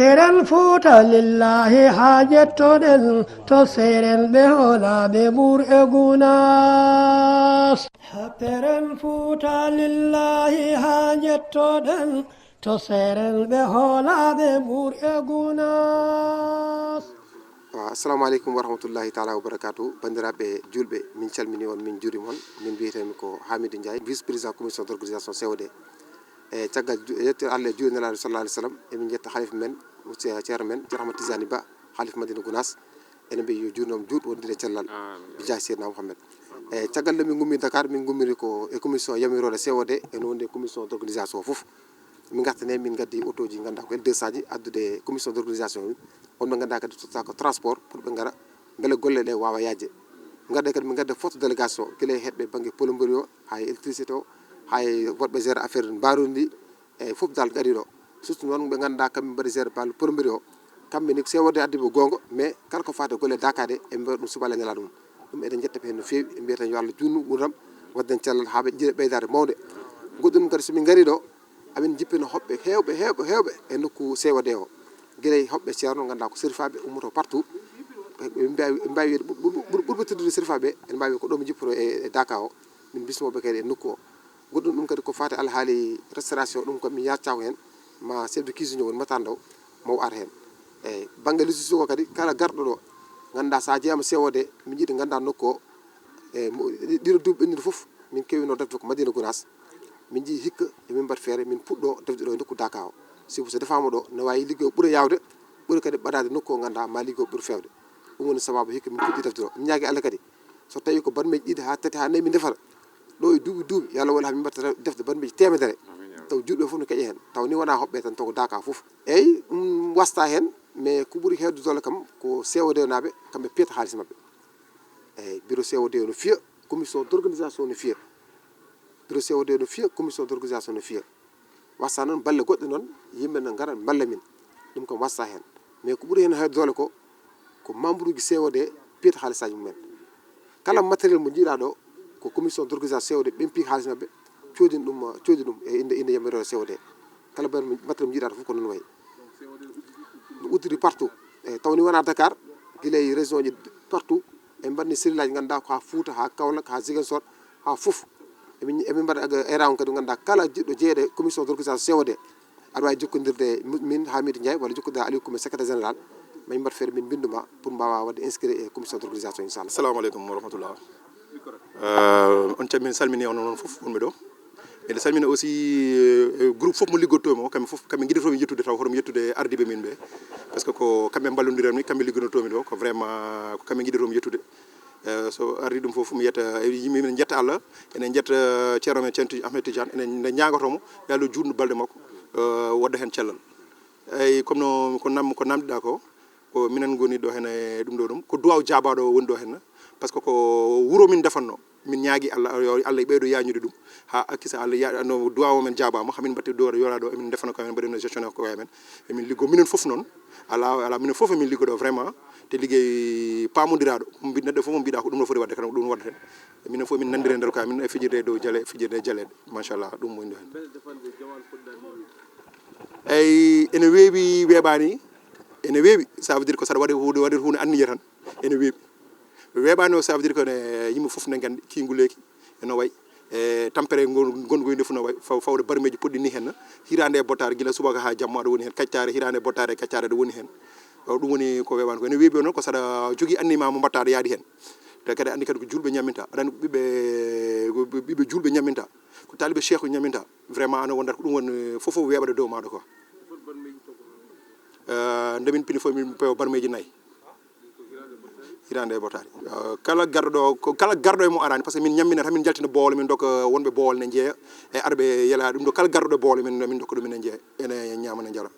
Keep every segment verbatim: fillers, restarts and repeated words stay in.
Seren Fuuta lillahi haa jettoɗen to seerenɓe hoolaaɓe Mbuur e Gunaas. Seren Fuuta lillahi haa jettoɗen to seerenɓe hoolaaɓe Mbuur e Gunaas. Waaw, assalamu aleykum wa rahmatullahi taala wa barakatuh. Banndiraaɓe juulɓe, min calmini on, min juurima on. Min mbiyetee-mi ko Hamidou Ndiaye, vice président commission d' organisation C O D. E caggal ju- yettude Allah e juulde Nelaaɗo sallallahu alaihi wasallam, emin njetta halifa men, ce- ceerno men, Ceerno Ahmad Tijani Ba, halifa Madina Gunaas. Enen mbiya yo juutnde mum juut, wondude e cellal. Bi jaahi Seydina Muhammad. E caggal nde min ngummi Dakar, min ngummiri ko e commission yamirooɗo C O D, ene wondi e commission d' organisation o fof. Min ngartani heen, min ngaddi otooji, nganndu-ɗaa ko L deux cent ji, addude commission d' organisation o. Wonɓe nganndu-ɗaa kadi totta ko transport pour ɓe ngara, mbele golle ɗe waawa yaajde. Ngadde kadi, min ngadde forte délégation, gila e heɗɓe bannge plomberie o, haa e électricité o, haa e woɗɓe gérer affaire mbarodi ndi, e fof dal gari ɗo. Surtout noon ɓe nganndu-ɗaa kamɓe mbaɗi gérer bal plomberie o. Kamɓe ni, C O D addi ɓe goonga, mais kala ko faati e golle daakaaɗe, eɓe mbaɗa ɗum subaka e ñalawma. Ɗum eɗen njetta ɓe heen no feewi, en mbiyat tan yo Allah juutnu nguurndam, wadden cellal haa ɓe njiɗa ɓeydaade mawde. Goɗɗum kadi, so min ngarii ɗo, amin njippina hoɓɓe heewɓe, heewɓe, heewɓe e nokku C O D o. Gila e hoɓɓe ceerno, nganndu-ɗaa ko serifaaɓe, ummoto partout. Ɓe mbaawi, ɓe mbaawi wiyde ɓur-, ɓur-, ɓur-, ɓurɓe teddude serifaaɓe, ene mbaawi ko ɗo ɓe njipporo e, e Daka o. Min mbismoo ɓe kadi e nokku o. Goɗɗum ɗum kadi ko faati e alhaali restauration, ɗum ko min yaaccaa ko heen, ma chef de cuisine o woni Matar Ndaw, mo o ar heen. Eeyi, bannge logistique o kadi, kala garɗo ɗo, nganndu-ɗaa so a jeyaama C O D, min njiɗi nganndu-ɗaa nokku o, e mo- ɗi- ɗiɗo duuɓi ɓennuɗi fof, min kewino defde ko Madina Gunaas. Min njii hikka, emin mbaɗa feere, min puɗɗo defde ɗo e nokku Daka o. Sibu so defaama ɗo, ne waawi ligge o ɓura yaawde, ɓura kadi ɓadaade nokku o, nganndu-ɗaa ma ligge o ɓur feewde. Ɗum woni sababu hikka min puɗɗi defde ɗo. Min ñaagi Allah kadi, so tawii ko barmeeji ɗiɗi haa tati haa nayi min ndefata ɗo e duuɓi duuɓi, yo Allah wallu haa min mbaɗta defde barmeeji teemedere. Taw juulɓe fof no keƴa heen. Taw ni wonaa hoɓɓe tan, taw ko Daka fof. Eeyi, ɗum wasta heen, mais ko ɓuri heewde doole kam ko C O D naaɓe, kamɓe piyata haalis maɓɓe. Eeyi, bureau C O D o no fiya, commission d' organisation no fiya. Bureau C O D no fiya, commission d' organisation no fiya. Wasta noon balle goɗɗe noon, yimɓe no ngara mballa min. Ɗum kam wasta heen. Mais ko ɓuri heen heewde doole ko, ko membre uji C O D piyata haalisaaji mumen. Kala matériel mo njiiɗaa ɗo, ko commission d' organisation C O D ɓen piyi haalis maɓɓe, coodini ɗum, coodi ɗum e innde, innde yamirooje C O D. Kala bar-, matériel mo njiiɗaa ɗo fof ko noon wayi. No udditi partout. Eeyi, taw ni wonaa Dakar, gila e région ji partout. En mbaɗni cellule aji, nganndu-ɗaa ko haa Fuuta, haa Kaolack, haa Ziguinchor, haa fof. Emin, emin mbaɗa e rawnde kadi, nganndu-ɗaa kala jiɗɗo jeyeede e commission d' organisation C O D, aɗa waawi jokkondirde e min, Hamidou Ndiaye, walla jokkondirde e Aliou Koumé, secrétaire général. Ma min mbaɗ feere, min mbinndu ma pour mbaawaa waɗde inscrit e commission d' organisation, inchallah. Assalamu aleykum wa rahmatullah. Euh, on calmini, salmini on, onon fof wonɓe ɗo. Eɗen salmina aussi, euh, groupe fof mo liggotoomi o, kamɓe fof, kamɓe ngiɗotoomi yettude taw, hoto mi yettude ardiiɓe min ɓe. Parce que ko kamɓe mballondiranmi, kamɓe liggonotoomi ɗo, ko vraiment ko kamɓe ngiɗotoomi yettude. Eh, so ardi ɗum fof, mi yetta, eh, yimɓe men njetta Allah, enen njetta, eh, ceerno men Ceerno Tij-, Ahmed Tidiane, enen nde ñaagotomo, yo Allah juutnu balɗe makko, eh, wadda heen cellal. Eyi, comme no, ko nam-, ko namdiɗaa ko, ko minen ngoni ɗo heen e ɗum ɗo ɗum, ko duwaaw jaabaaɗo woni ɗo heen, parce que ko wuro min ndefanno, min ñaagi Allah, yo Allah ɓeydo yañude ɗum, ha kisa Allah ya-, no duwaaw men jaabaama, hamin mbatte duwaaw yoraa ɗo, emin ndefano ko amen, mbaɗen gestion ko amen, emin liggo minen fof noon, ala, ala minen fof emin liggo ɗo vraiment, te liggey paamondiraaɗo, mbi-, neɗɗo fof mo mbiɗa ko ɗum no foti wadde, kala ko ɗum wadde tan. Minen fof min nanndiri e nder ko amin, e fijirde e dow jale, fijirde e jaleeɗe. Machallah, ɗum woni ɗo heen. Eyyi, ene weeɓi, weeɓaani, ene weeɓi. Ça veut dire ko saɗa waɗi huunde, waɗi huunde anniya tan, ene weeɓi. Weeɓaani o, ça veut dire ko ne yimɓe fof ne nganndi, kiinguleeki, eno wayi. E tampere ngon-, ngonɗo nde fof no wayi, faw-, fawde barmeeji poɗɗi ni heen. Hiraande e bottaare, gila subaka haa jamma aɗa woni heen. Kaccaare, hiraande e bottaare, kaccaare aɗa woni heen. O, ɗum woni ko weeɓaani ko. Ene weeɓi o noon, ko saɗa jogii anniya ma mo mbaɗta aɗa yaadi heen. Te kadi anndi kadi ko juulɓe ñamminta. Aɗa anndi ko ɓiɓɓe, ko ɓiɓɓe juulɓe ñamminta. Ko taalibe Cheikh ñamminta. Vraiment, ano wondata ko ɗum woni fof fof weeɓata dow maaɗa ko. Eh, nde min pini fof min pewa barmeeji nayi. Hiraande e bottaare. Eh, kala garɗo ɗo, ko kala garɗo e mo araani, parce que min ñammina tan, min njaltina boowal, min ndokka wonɓe boowal ne njeeya, e arɓe yela ɗum ɗo, kala garɗo ɗo boowal, min, min ndokka ɗum, min ne njeeya, ene ñaama, ne njara.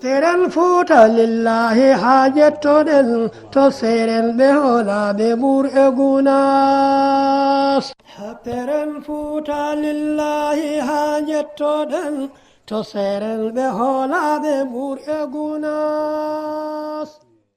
Seren Fuuta lillahi haa jettoɗen to seerenɓe hoolaaɓe Mbuur e Gunaas. Seren Fuuta lillahi haa jettoɗen to seerenɓe hoolaaɓe Mbuur e Gunaas.